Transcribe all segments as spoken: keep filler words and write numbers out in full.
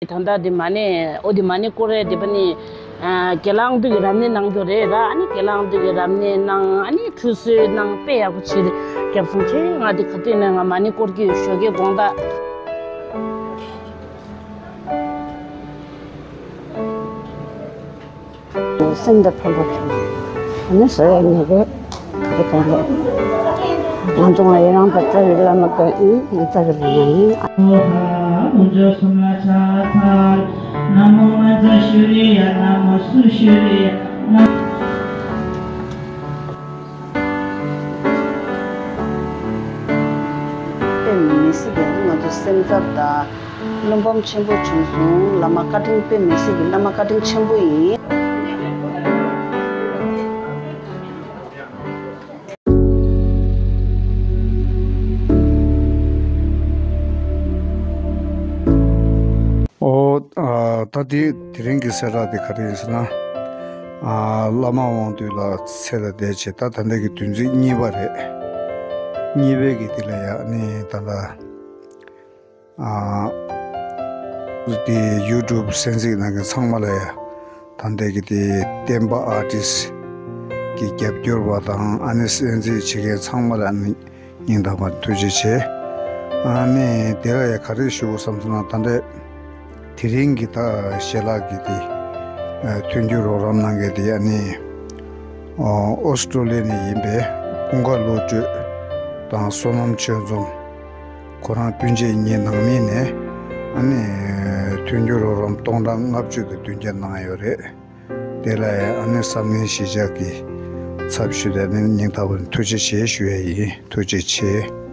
ད་ལྟ་དེ་མ་ཎི་ཨོ་དེ་མ་ཎི་སྐོར་རེད། དེ་པ་ནི་ཨ་གྱེན་ལངས་དུས་ཀྱི་རབ་གནས་གནང་རྒྱུ་རེད་ར། ཨ་ནི་གྱེན་ལངས་དུས་ཀྱི་རབ་གནས་གནང་། ཨ་ནི་ཁྲུས་གསོལ་གནང་། དཔེ་ཡག་པོ་བྱས་ཏེ་སྐྱབས་སུ་མཆི། ང་དེ་ག་དུས་ནས་ང་མ་ཎི་སྐོར་གྱི་ཞོགས་ཀའི་དགོང་དག་སེམས་དང་ཕན་པ་བྱུང་། ཨ་ནི་བཟོ་ཡ་ཉེ་གི་གི་དང་ལོ། ང་ཚོ་ང་ཡི་རང་དང་རྩ་བའི་བླ་མ་དང་ཨིན། ང་རྩ་བའི་བླ་མ་ཡིན། ཨ་ནི་དབུ་མཛད་གསུམ་ལ་ཕྱག་འཚལ། ན་མོ་ང་ཚ་ཤུ་རི་ཡ། ན་མོ་སུ་ཤུ་རི་ཡ། ན། དཔེ་མི་སྲིད་པའི་ང་ཚོ་སེམས་འཚབ་དང་བློ་ཕམ་ཆེན་པོ་བྱུང་སོང་། བླ་མ་བཀའ་དྲིན། དཔེ་མི་སྲིད་ཀྱི་བླ་མ་བཀའ་དྲིན་ཆེན་པོ་ཡིན། ཨོ། ཨ། ད་དེ་དེ་རིང་གི་གསལ་བསྒྲགས་དེ་ག་རེ་ཡིན་ཟེར་ན། ཨ། བླ་མ་དབང་འདུས་ལགས་ཚེ་ལས་འདས་བྱས་ད་ད་ལྟ་གི་བདུན་ཚིགས་གཉིས་པ་རེད། གཉིས་པའི་གི་དེ་ལ་ཡ་ནི་ད་ལྟ། ཨ། དེ་ཡུ་ཊུབ་གསན་གཟིགས་གནང་མཁན་ཚང་མ་ལ་ཡ། ད་ལྟ་གི་དེ་བསྟན་པ་ཨར་ཊིསི་གི་རྒྱབ་སྐྱོར་བ་དང་ཨ་ནི་གསན་གཟིགས་བྱེད་མཁན་ཚང་མ་ལ་ནི་སྙིང་ཐག་པ་ཐུགས་རྗེ་ཆེ། ཨ་ནི་དེ་ལ་ཡ་ག་རེ་ཞུ་དགོས་བསམ་སོང་ན། ད་ལྟ་དེ་རིང་གི་ད་ཞལ་ལག་གི་དེ་མཐུན་འགྱུར་རོགས་རམ་གནང་མཁན་དེ་ཨ་ནི་ཨོ་སི་ཀྲོ་ལི་ཡ་ནས་ཡིན་པའི་ཀུན་དགའ་བློ་གྲོས་དང་བསོད་ནམས་ཆོས་འཛོམས། ཁོ་རང་སྤུན་མཆེད་གཉིས་ནང་མི་ནས་ཨ་ནི་མཐུན་འགྱུར་རོགས་རམ་སྟོང་ཕྲག་ལྔ་བཅུ་དང་བདུན་བརྒྱ་གནང་ཡོད་རེད། དེ་ལ་ཡང་ཨ་ནི་བསམ་ངན་ཞི་འཇགས་ཀྱི་ཚབ་ཞུས་ཏེ་ཨ་ནི་སྙིང་ཐག་པ་ནས་ཐུགས་རྗེ་ཆེ་ཞུ་ཡ་ཡིན། ཐུགས་རྗེ་ཆེ།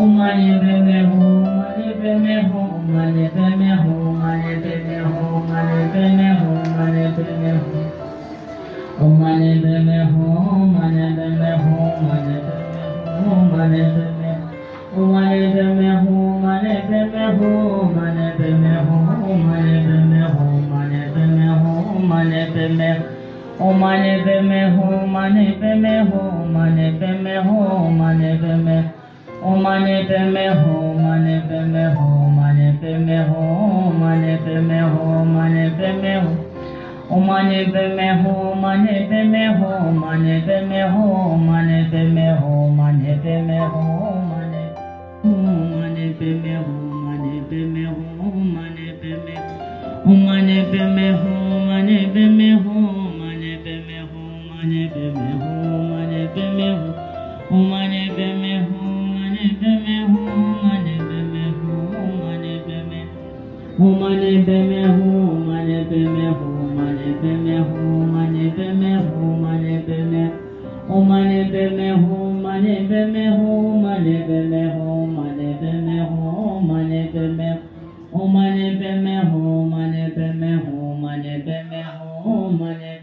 Om mani padme hum, mani padme hum, mani padme hum, mani padme hum, mani padme hum, mani padme hum. Om mani padme hum, mani padme hum, mani padme hum, mani padme hum. Om mani padme hum, mani padme hum, mani padme hum, mani padme hum, mani padme hum, mani padme hum. Om mani padme hum, mani padme hum, mani padme hum, mani padme hum. Om mani padme hum, mani padme hum, mani padme hum, mani padme hum, mani padme hum. Om mani padme hum, mani padme hum, mani padme hum, mani padme hum, mani padme hum, mani padme hum, mani padme hum, mani padme hum, mani padme hum. Om mani padme hum, mani padme hum, mani padme hum, mani padme hum, mani padme hum. Om mani padme hum, mani padme hum, mani padme hum, mani padme hum. Om mani padme hum, mani padme hum, mani padme hum, mani padme hum, mani padme hum. Om mani padme hum, mani padme hum, mani padme hum, mani padme hum, mani padme hum. Om mani padme hum, mani padme hum, mani padme hum, mani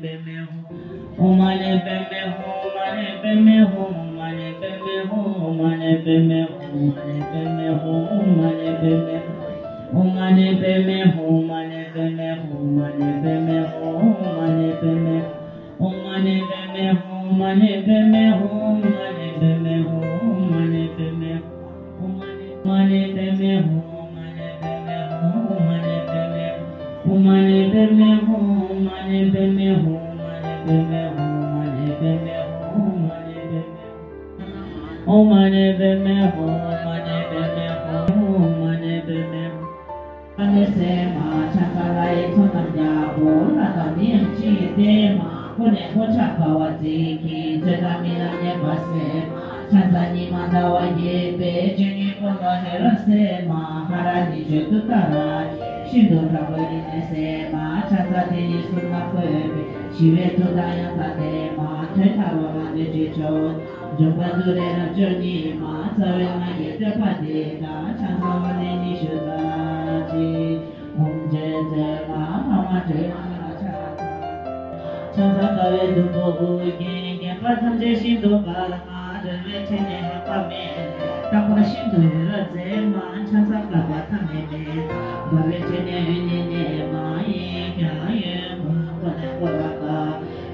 padme hum. Om mani padme hum, mani padme hum, mani padme hum, mani padme hum, mani padme hum, mani padme hum. Om mani padme hum, mani padme hum, mani padme hum, mani padme hum. Om mani padme hum, mani padme hum, mani padme hum, mani padme hum. Om mani padme hum, mani padme hum, mani padme hum. Om mani padme hum, mani padme hum, mani padme hum, mani padme hum, mani padme hum. Om mani padme hum, mani padme hum, mani padme hum. ཨ་ནི་སེ་མ་ཕྱག་འཚལ་ལྷ་ཡི་ཚོགས་རྣམས་ཀྱང་། འཁོར་ལོ་བརྒྱ་དང་མི་འམ་ཅི་ཡིས་བསྟེན་མ། འཁོར་ནས་འཁོར་ཕྱག་འཕེལ་བ་མཛད་ཀྱིས། ཚེ་དང་མི་རྣམས་མཉེས་པ་སེལ་མ། ཕྱག་འཚལ་ཉི་མ་ཟླ་བ་རྒྱས་པའི། སྤྱན་གཉིས་པོ་ལ་འོད་རབ་གསལ་མ། ཧ་ར་ནི་ཇོ་ཏུ་ཏ་ར། ཤིན་ཏུ་ཕྲ་བོ་རིག་ནི་སེ་མ། ཕྱག་འཚལ་དེ་ཉིད་གསུང་ལ་བཀོད་པའི། ཞི་བའི་མཐུ་དང་ཡང་དག་ལྡན་མ། དོན་དམ་པར་བདེ་སྤྱོད་མཆོག་འབྱོངས་པ་ཏུ་རེ་རབ་མཆོག་ཉིད་མ། རྩ་བའི་སྔགས་ཀྱི་བསྟོད་པ་འདི་དང་། ཕྱག་འཚལ་བ་ནི་ཉི་ཤུ་རྩ་གཅིག་ཨོཾ་རྗེ་བཙུན་མ་འཕགས་མ་སྒྲོལ་མ་ལ་ཕྱག་འཚལ། ཕྱག་འཚལ་དགའ་བའི་ཟླུམ་པོ་དབུ་རྒྱན། བརྒྱན་པ་ཐམས་ཅད་ཤིན་ཏུ་དཀར་མ། རལ་པའི་ཕྲེང་ནས་ལྷག་པ་མེད། རྟག་པ་ཤིན་ཏུ་འོད་རབ་མཛད་མ། ཕྱག་འཚལ་བསྐལ་པ་ཐ་མལ་མེ། འབར་བའི་ཕྲེང་ནས་འོད་ནི་གནས་མ། གཡས་བརྐྱང་གཡོན་བསྐུམ་ཀུན་ནས་བསྐོར་བ་དཀར།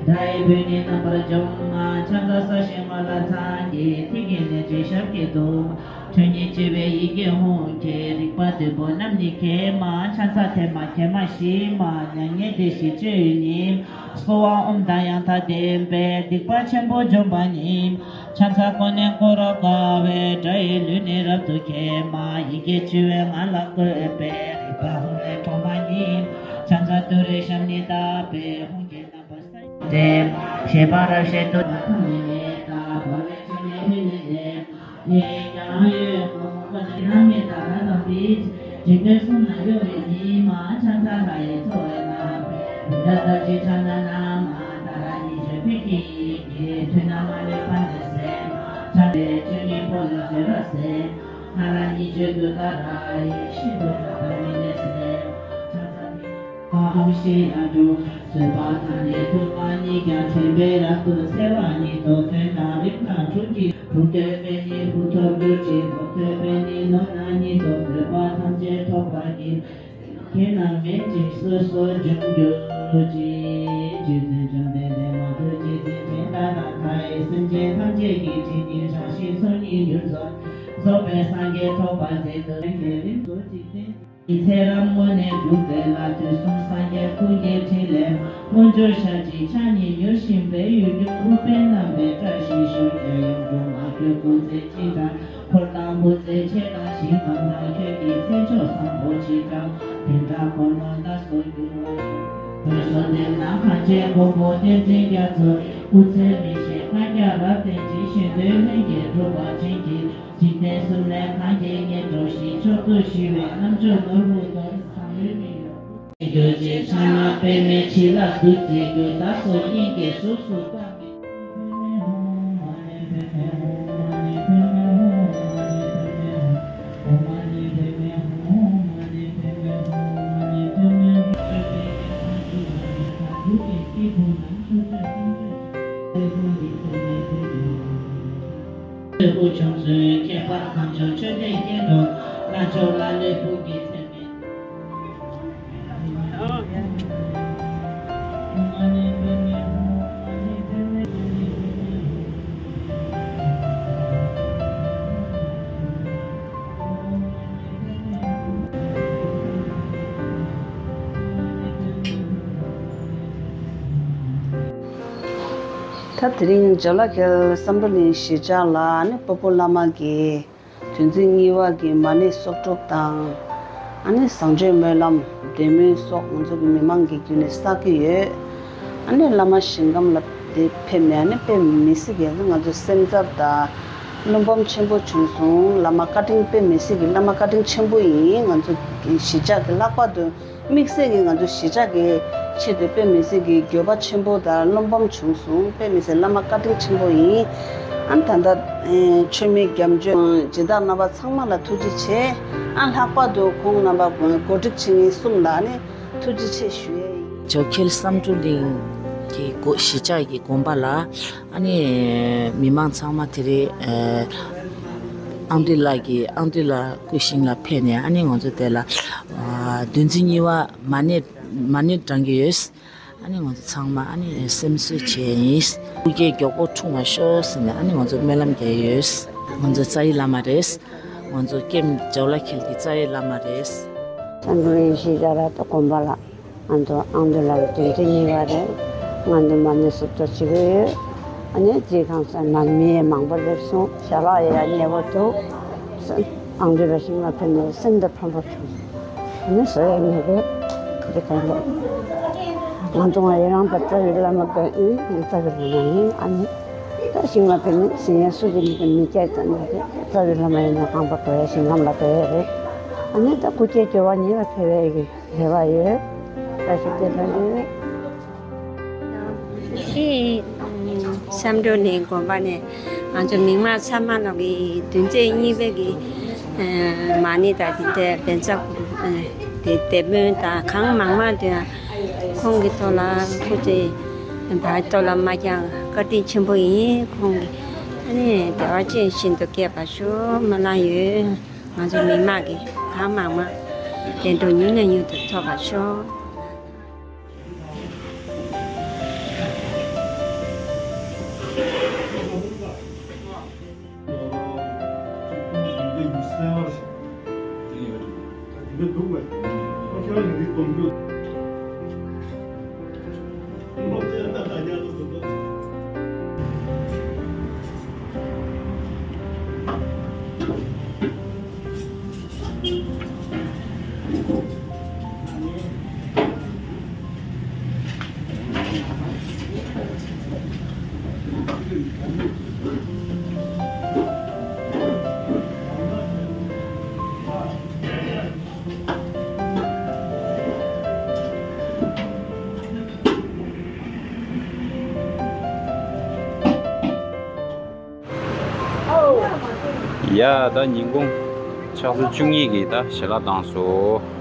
དགྲ་ཡི་བུ་ནི་རྣམ་པར་འཇོམས་མ། ཕྱག་འཚལ་ས་གཞི་མ་ལ་ཚངས་ཀྱི། ཐིག་གི་གནས་ཀྱི་ཞབས་ཀྱི་གདུང་མ། ཁྲོ་གཉེར་ཆེ་བའི་ཡི་གེ་ཧཱུྃ་གིས། རིག་པ་བདུན་པོ་རྣམས་ནི་འགེམས་མ། ཕྱག་འཚལ་ཐེག་མ་གེགས་མ་ཞི་མ། མྱ་ངན་འདས་ཞི་སྤྱོད་ཡུལ་ཉིད། གསོལ་བ་ཨོཾ་དང་ཡང་དག་ལྡན་པས། སྡིག་པ་ཆེན་པོ་འཇོམས་པ་ཉིད། ཕྱག་འཚལ་ཀུན་ནས་བསྐོར་རབ་དགའ་བའི། དགྲ་ཡི་ལུས་ནི་རབ་ཏུ་འགེམས་མ། ཡི་གེ་བཅུ་བའི་ངག་ལ་བཀོད་པའི། རིག་པ་ཧཱུྃ་ལས་འཁྲུངས་པ་ཉིད། ཕྱག་འཚལ་ཏུ་རེའི་ཞབས་ནི་བརྡབས་པས། ཧཱུྃ་གི་རྣམ་པར་སངས་རྒྱས་པ། བཞད་པ་རབ་བཞད་ཏུ། ཐ་མལ་མེ་ད་འབར་བའི་ཕྲེང་ནས་འོད་ནི་གནས། གཡས་བརྐྱང་གཡོན་བསྐུམ་ཀུན་ནས། ན་མི་ད་ར་དང་པི། འཇིག་རྟེན་གསུམ་ན་གཡོ་བའི་ཉི་མ། ཕྱག་འཚལ་ལྷ་ཡི་ཚོགས་རྣམས་པས། བི་ཏྲ་དང་ཅི་ཏྲ་ན་ན་མ། ཏཱ་ར་ནི་ཇོ་བོད་ཀྱི་ཡི་གེ། ཐུན་རྣམས་མ་ལུས་པ་ནི་སེལ་མ། ཕྱག་འཚལ་སྤྱན་གཉིས་པོ་ལ་འོད་རབ་གསལ་མ། ཧ་ར་ནི་ཇོ་ཏུ་ཏ་ར་ཡི། ཤིན་ཏུ་ཕྲ་བ་རིག་ནི་སེ་མ། ཕྱག་འཚལ་ཏེ། ཨ་ཧམ་ཤི་ན་དྲུག་བཟོད་པ་དང་ནི་མཐུ་མ་གཉིས་ཀྱང་། དྲན་པས་རབ་ཏུ་གསལ་བ་ཉིད་དོ། དོན་དམ་རིམ་གྲོ་གྲུབ་ཀྱི། ཧུར་ཐོད་པས་ནི་ཧུར་ཐོབ་གྱུར་ཅིག་ནོར་ཐོད་པས་ནི་ནོར་རྣམས་ཉིད་དོ། འདོད་པ་ཐམས་ཅད་ཐོབ་པར་བགྱི། ཁྱེད་རྣམས་མེད་ཅིག་སོ་སོར་འབྱོངས་གྱུར་ཅིག་རྗེ་བཙུན་བཅོམ་ལྡན་འདས་མ་ཐུགས་རྗེ་བཙུན་དྲན་དང་དག་ལྟ་ཡི། སེམས་ཅན་ཐམས་ཅད་ཀྱི་དྲིན་ཉེ་བྱང་ཞིང་ཚོགས་གཉིས་མྱུར་རྫོགས། རྫོགས་པའི་སངས་རྒྱས་ཐོབ་པར་མཛད་དོ། ལྷན་སྐྱེས་རིམ་གྲོ་འཇིག་རྟེན། ཚེ་རབས་སྔོན་ནས་བསྒྲུབས་པའི་ལྷ་དུས་གསུམ་སངས་རྒྱས་ཀུན་གྱི་ཕྲིན་ལས་མ། དཀོན་མཆོག་ཞལ་གཅིག་ཕྱག་གཉིས་མྱུར་ཞིང་འབེབས་ཡུལ་གྱི། རུས་པའི་རྣམ་པའི་བཀྲ་ཤིས་ཤོག་ཀྱང་ཡུམ་གྱུར་མ་གྱུར་སྐུ་ཚེ་གཅིག་དང་། འཁོར་དང་བུ་ཚེ་ཆེ་དང་ཞིང་ཁམས་དང་། ཁྱོད་ཀྱི་ཚེ་མཆོག་བཟང་པོ་གཅིག་དང་། དེ་འདྲ་འཁོར་ལོ་བདག་སོགས་འགྱུར་བ་ཞིག་དངོས་སུ་བསྟན་ན་གངས་ཅན་མགོན་པོ་བསྟན་འཛིན་རྒྱ་མཚོ། སྐུ་ཚེ་མི་ཤིགས་བསྐལ་བརྒྱར་རབ་བརྟན་ཅིང་། གཞན་དོན་ལྷན་སྐྱེས་གྲུབ་པར་བྱིན་གྱིས། འཇིག་རྟེན་གསུམ་ལས་གང་གིས་ངེས་འགྲོ་ཞིང་། མཆོག་ཏུ་ཞི་བའི་རྣམ་མཆོག་ནོར་བུ་དང་། བཟང་པོའི་མིང་ཡོད། རྒྱུ་ཅན་ཕྱག་ན་པདྨས་བྱིན་རླབས་བདུད་རྩིའི་རྒྱུན། བདག་སོགས་སྙིང་གའི་གཟུགས་སུ་བཀའ་མི། ཁྱད་པར་གང་བྱུང་མཆོད་རྟེན་སྐྱེ་འགྲོ། ལྷ་མཆོག་ལ་ལས་བུ་གི་ཚེ་མེད། ད་དེ་རིང་ཇོ་ལ་ཁེལ་བསམ་གྲུབ་གླིང་གཞིས་ཆགས་ལ་ནི་སྤོ་བོ་བླ་མ་གི་དོན་ཚན་གཉིས་པ་གི་མ་ཎི་གསོག་སྒྲུབ་དང་། ཨ་ནི་བཟང་སྤྱོད་སྨོན་ལམ་འདོན་སྨོན་སོགས་ང་ཚོ་གི་མི་མང་གི་བརྒྱུད་ནས་བསགས་ཀྱི་ཡོད། ཨ་ནི་བླ་མ་ཞིང་ཁམས་ལ་དེ་ཕེབས་ནས་ཨ་ནི་དཔེ་མི་སྲིད་ཀྱི་ང་ཚོ་སེམས་འཚབ་དང་བློ་ཕམ་ཆེན་པོ་བྱུང་སོང་། བླ་མ་བཀའ་དྲིན་དཔེ་མི་སྲིད་ཀྱི་བླ་མ་བཀའ་དྲིན་ཆེན་པོ་ཡིན། ང་ཚོ་གི་གཞིས་ཆགས་ཀྱི་ལྷག་པར་དུ། དམིགས་བསལ་གྱིས་ང་ཚོ་གཞིས་ཆགས་ཀྱི་ཆེད་དུ་དཔེ་མི་སྲིད་ཀྱི་འགྱོད་པ་ཆེན་པོ་དང་བློ་ཕམ་བྱུང་སོང་། དཔེ་མི་སྲིད་བླ་མ་བཀའ་དྲིན་ཆེན་པོ་ཡིན། ཨ་ནི་ད་ལྟ་མཆོད་མེ་རྒྱབ་ལྗོངས་སྦྱིན་བདག་རྣམ་པ་ཚང་མ་ལ་ཐུགས་རྗེ་ཆེ། ཨ་ལྷག་པར་དུ་ཁོང་རྣམ་པ་གོ་སྒྲིག་བྱེད་མཁན་གསུམ་ལ་ནི་ཐུགས་རྗེ་ཆེ་ཞུ་ཡས་ཡིན། ཇོ་ཁེལ་བསམ་གྲུབ་གླིང་གི་གོ་གཞིས་ཆགས་ཀྱི་དགོན་པ་ལ། ཨ་ནི་མི་མང་ཚང་མ་དེ་རིང་ཨ་ཨང་འདུས་ལགས་ཀྱི་ཨང་འདུས་ལགས་སྐུ་ཞིང་ལ་ཕེབས་ནས་ཨ་ནི་ང་ཚོ་དེ་ལ་ཨ་བདུན་ཚིགས་གཉིས་པ་མ་ཎི་མ་ཎི་བགྲང་གི་ཡོད། ཨ་ནི་ང་ཚོ་ཚང་མ་ཨ་ནི་སེམས་གསོ་བྱས་ཡིན། སྐུ་སྐྱེ་མགྱོགས་པོ་འཁྲུངས་པར་ཤོག་ཟེར་ནས་ཨ་ནི་ང་ཚོ་སྨོན་ལམ་རྒྱག་ཡོད། ང་ཚོ་རྩ་བའི་བླ་མ་རེད། ང་ཚོ་ཀེམ་ཇོ་ལ་ཁེལ་གྱི་རྩ་བའི་བླ་མ་རེད། སེམས་ཀྱི་གཞིས་ཆགས་ལ་ད་དགོན་པ་ལ། ང་ཚོ་ཨང་འདུས་ལགས་ཀྱི་དོན་ཚན་གཉིས་པ་རེད། ང་ཚོ་མ་ཎི་གསོག་སྒྲུབ་བྱེད་ཀྱི་ཡོད། ཨ་ནི་རྗེས་ཁང་གསར་མ་མི་ཡང་མང་པོ་སླེབས་སོང་། ཞལ་ལག་ཡང་མཉེས་པོ་འདུག། ཨང་འདུས་ལགས་ཞིང་ལ་ཕེབས་ནས་སེམས་དང་ཕམ་པོ་བྱུང་། ཨ་ནི་བཟོ་ཡ་མེད་པས་འདི་གང་རེད། ང་ཚོ་ང་ཡི་རང་དང་རྩ་བའི་བླ་མ་དགའ་ཡིན། རྩ་བའི་བླ་མ་ཡིན། ཨ་ནི་ད་ཞིང་ལ་ཕེབས་ནས་ཟིན་ཡ་སུ་གི་མི་གི་མི་སྐྱ་ཙམ་ཡོད་རེད། རྩ་བའི་བླ་མ་ཡིན་ན་གང་པ་དགོས་ཡ་ཞིང་ཁམས་ལ་དགོས་ཡ་རེད། ཨ་ནི་ད་སྐུ་སྐྱེ་སྐྱོ་བ་ཉིད་ལ་ཕེབས་ཡ་གི་རེ་བ་ཡོད། བཀྲ་ཤིས་བདེ་ལེགས་ཡོད། ཨེ། བསམ་གྲུབ་གླིང་དགོན་པ་ནས་ང་ཚོ་མི་མང་ཚང་མ་ལོག་གི་བདུན་ཚིགས་གཉིས་པའི་གི་མ་ཎི་དང་དེ་འདྲའི་བཛྲ་གུ་རུ་དེ་དེད་དཔོན་དང་གང་མང་མང་དེ་ཁོང་གི་ཐོག་ལ་སྐུ་ཚེ་བར་དོ་ལ་མ་འགྱངས་བཀའ་དྲིན་ཆེན་པོ་ཡིན། ཁོང་གི་ཨ་ནི་བདེ་བ་ཅན་ཤིན་ཏུ་སྐྱེ་བར་ཤོག་སྨོན་ལམ་ཡོད། ང་ཚོ་མི་མང་གི་གང་མང་མང་བདེ་འགྲོ་མྱུར་ནས་མྱུར་དུ་ཐོབ་པར་ཤོག། ཡ། ད་ཉིན་གུང་ཕྱག་ཚོད་བཅུ་གཉིས་ཀྱི་ད་ཞལ་ལག་བཏང་སོང་།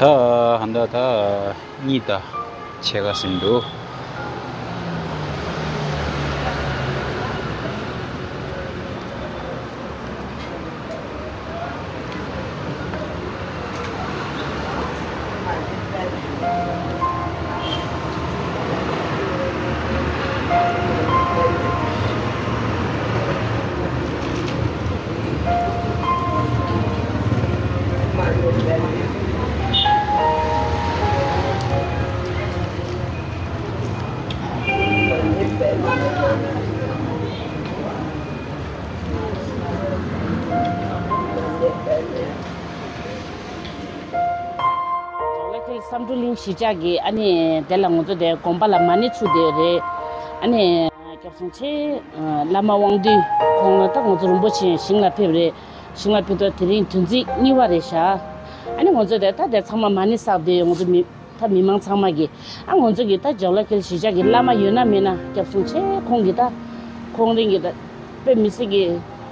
ད་ཧན་ད་ད་གཉིད་ད་ཆེ་ག་ཟིན་འདུག་ལ་ཁེལ་བསམ་འགྲུབ་གླིང་གཞིས་ཆགས་ཀྱི་ཨ་ནི་དེ་ལ་ང་ཚོ་དེ་དགོན་པ་ལ་མ་ཎི་ཚུགས་བསྡད་རེད། ཨ་ནི་སྐྱབས་སོང་ཆེ་བླ་མ་དབང་འདུས་ཁོང་ལ་ད་ང་ཚོ་རིན་པོ་ཆེ་ཞིང་ལ་ཕེབས་རེད། ཞིང་ལ་ཕེབས་དུས་དེ་རིང་དུས་ཚིགས་གཉིས་པ་རེད་ཤག་ཨ་ནི་ང་ཚོ་དེ་ད་དེ་ཚང་མ་མ་ཎི་བསགས་བསྡད་ཡོད། ང་ཚོ་མི་ད་མི་མང་ཚང་མ་གིས་ཨ་ང་ཚོ་གི་ད་ཇོ་ལ་ཁེལ་གཞིས་ཆགས་ཀྱི་བླ་མ་ཡོད་ན་མེད་ན་སྐྱབས་སོང་ཆེ་ཁོང་གི་ད་ཁོང་རང་གི་ད་དཔེ་མི་སྲིད་ཀྱི་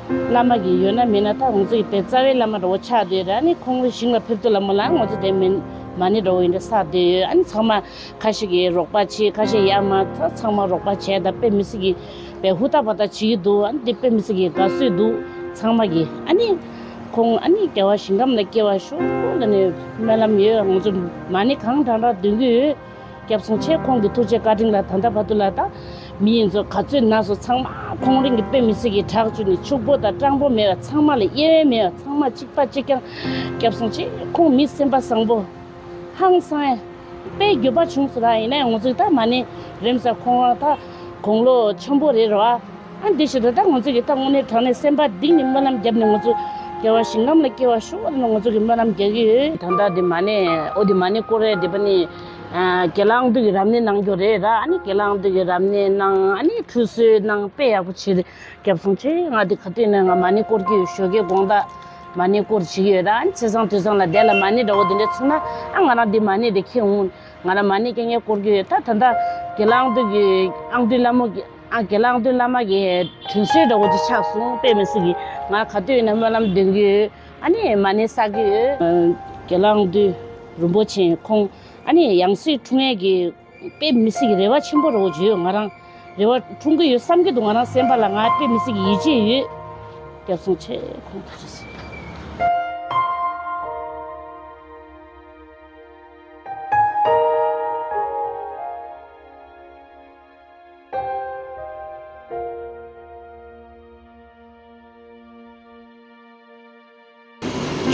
བླ་མ་གི་ཡོད་ན་མེད་ན་ད་ང་ཚོ་གི་དཔེ་རྩ་བའི་བླ་མ་འདྲ་བོ་ཆགས་བསྡད་རེད། ཨ་ནི་ཁོང་རང་ཞིང་ལ་ཕེབས་དུས་ལ་མོ་ལ་ང་ཚོ་དེ་མིན་མ་ཎི་འདྲ་བོ་ཡིན་འདྲ་བསགས་བསྡད་ཡོད། ཨ་ནི་ཚང་མ་ཁ་ཤས་ཀྱིས་རོགས་པ་བྱེད། ཁ་ཤས་ཡ་མ་ཚ་ཚང་མ་རོགས་པ་བྱས། ད་དཔེ་མི་སྲིད་ཀྱི་དཔེ་ཧུར་ཐག་པ་ད་བྱེད་ཀྱི་འདུག་ཨ་ནི་དེ་དཔེ་མི་སྲིད་ཀྱི་དགའ་བསུ་འདུག་ཚང་མ་གི། ཨ་ནི་ཁོང་ཨ་ནི་རྒྱལ་བ་ཞིང་ཁམས་ལ་སྐྱེ་བ་ཤོག་ལ་ནི་སྨོན་ལམ་ཡོད། ང་ཚོ་མ་ཎི་གང་དྲག་དྲག་འདོན་གྱི་ཡོད། སྐྱབས་སོང་ཆེ་ཁོང་གི་ཐུགས་རྗེ་བཀའ་དྲིན་ལ་ད་ལྟ་བར་དུ་ལ་ད་མི་ཡིན་ཚོ་ག་ཚོད་ན་སོ་ཚང་མ་ཁོང་རང་གི་དཔེ་མི་སྲིད་ཀྱི་དྲག་བཅུག་ནས་ཕྱུག་པོ་དང་སྤྲང་པོ་མེད་པ་ཚང་མ་ལ་དབྱེ་བ་མེད་པ་ཚང་མ་གཅིག་པ་གཅིག་རྐྱང་། སྐྱབས་སོང་ཆེ་ཁོང་མི་སེམས་པ་བཟང་པོ། ཧང་སང་། དཔེ་འགྱོད་པ་བྱུང་སོང་ར། ཡིན་ན་ཡང་ང་ཚོས་ད་མ་ཎི་རེམ་ས་ཁོང་རང་ད་དགུང་ལོ་ཆེན་པོ་རེད་ར། ཨ་འདི་ཞིག་ད་ད་ང་ཚོས་ཀྱི་ད་དངོས་གནས་དྲང་གནས་སེམས་པ་གཏིང་ནས་སྨོན་ལམ་བརྒྱབ་ནས་ང་ཚོ་རྒྱལ་བ་ཞིང་ཁམས་ལ་སྐྱེ་བ་ཤོག་ལ་ང་ཚོ་གི་སྨོན་ལམ་རྒྱག་གི་ཡོད། ད་ད་འདི་མ་ཎི་ཨོ་འདི་མ་ཎི་སྐོར་རེད། འདི་པ་ནི་རྒན་ལགས་དབང་འདུས་ཀྱི་རབ་གནས་གནང་རྒྱུ་རེད་ར། ཨ་ནི་རྒན་ལགས་དབང་འདུས་ཀྱི་རབ་གནས་གནང་། ཨ་ནི་ཁྲུས་གསོལ་གནང་། དཔེ་ཡག་པོ་བྱས་རེད། སྐྱབས་སོང་ཆེ། ང་འདི་ག་དུས་ནས་ང་མ་ཎི་སྐོར་གྱི་ཡོད། ཞོགས་ཀས་དགོང་དག་མ་ཎི་སྐོར་བྱེད་ཀྱི་ཡོད་ར། ཨ་ནི་ཚེས་བཟང་དུས་བཟང་ལ་དེ་ལ་མ་ཎི་འདྲ་བོ་དེ་འདྲ་ཚུགས་ན་ཨ་ང་རང་འདི་མ་ཎི་དེ་ཁྱེར་འོང་། ང་རང་མ་ཎི་རྐྱང་རྐྱང་སྐོར་གྱི་ཡོད། ད་ད་ལྟ་དགེ་ལགས་དབང་འདུས་ཀྱི་དབང་འདུས་བླ་མ་གི་ཨ་དགེ་ལགས་དབང་འདུས་བླ་མ་གི་དྲིན་གསོལ་འདྲ་བོ་དེ་ཆགས་སོང་། དཔེ་མི་སྲིད་ཀྱི་ང་ག་དུས་ཡིན་ན་སྨོན་ལམ་འདོན་གྱི་ཡོད། ཨ་ནི་མ་ཎི་བསགས་ཀྱི་ཡོད། དགེ་ལགས་དབང་འདུས་རིན་པོ་ཆེ་ཁོང་ཨ་ནི་ཡང་སྲིད་འཁྲུངས་ཡས་ཀྱི་དཔེ་མི་སྲིད་ཀྱི་རེ་བ་ཆེན་པོ་རེ་བ་བརྗོད་ཡོད། ང་རང་རེ་བ་འཁྲུངས་ཀྱི་ཡོད་བསམ་གྱི་འདུག་ང་རང་སེམས་པ་ལ་ང་དཔེ་མི་སྲིད་ཀྱི་ཡིད་ཆེས་ཡོད། སྐྱབས་སོང་ཆེ་ཁོང་ཐུགས་རྗེ་ཆེ།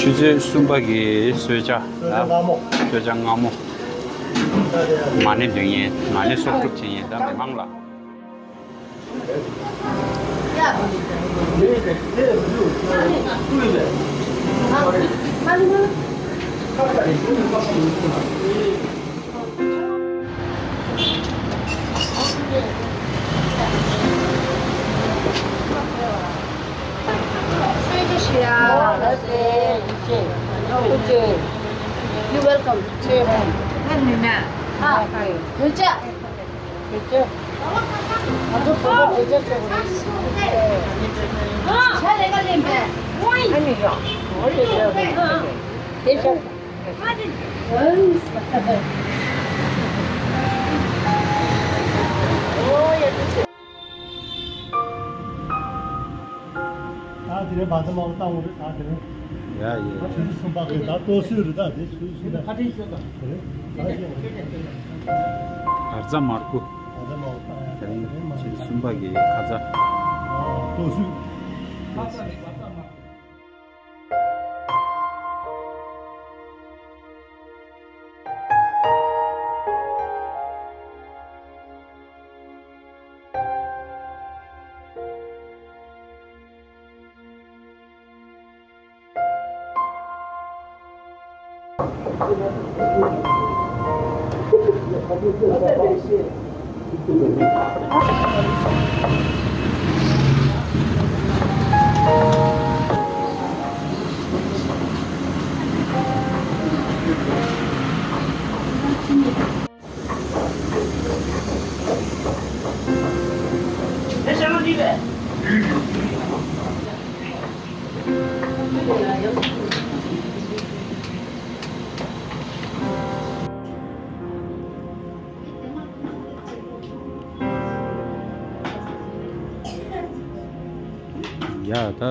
ཆུ་ཚོད་གསུམ་པ་གི་གསོལ་ཇ། གསོལ་ཇ་མངར་མོ། གསོལ་ཇ་མངར་མོ། མ་ཎི་འདོན་ཡས། མ་ཎི་གསོག་སྒྲུབ་བྱེད་ཡས་ད་མི་མང་ལ། You welcome. ད་དེ་རིང་བར་མཚམས་མ་བཏང་བ་རེད། ད་དེ་རིང་ད་ཆུ་ཚོད་གསུམ་པ་གི་ད་ལྟོ་གསོལ་རེད། ད་དེ་ཆུ་ཚོད་གསུམ་པ་རེད། ད་ལྟོ་མར་ཁུ། བར་མཚམས་མ་བཏང་བ་ ཚོད་གསུམ་པ་གི་ཁ་ཚ། ལྟོ་ཚོད། ཡ་ད་ཕྱག་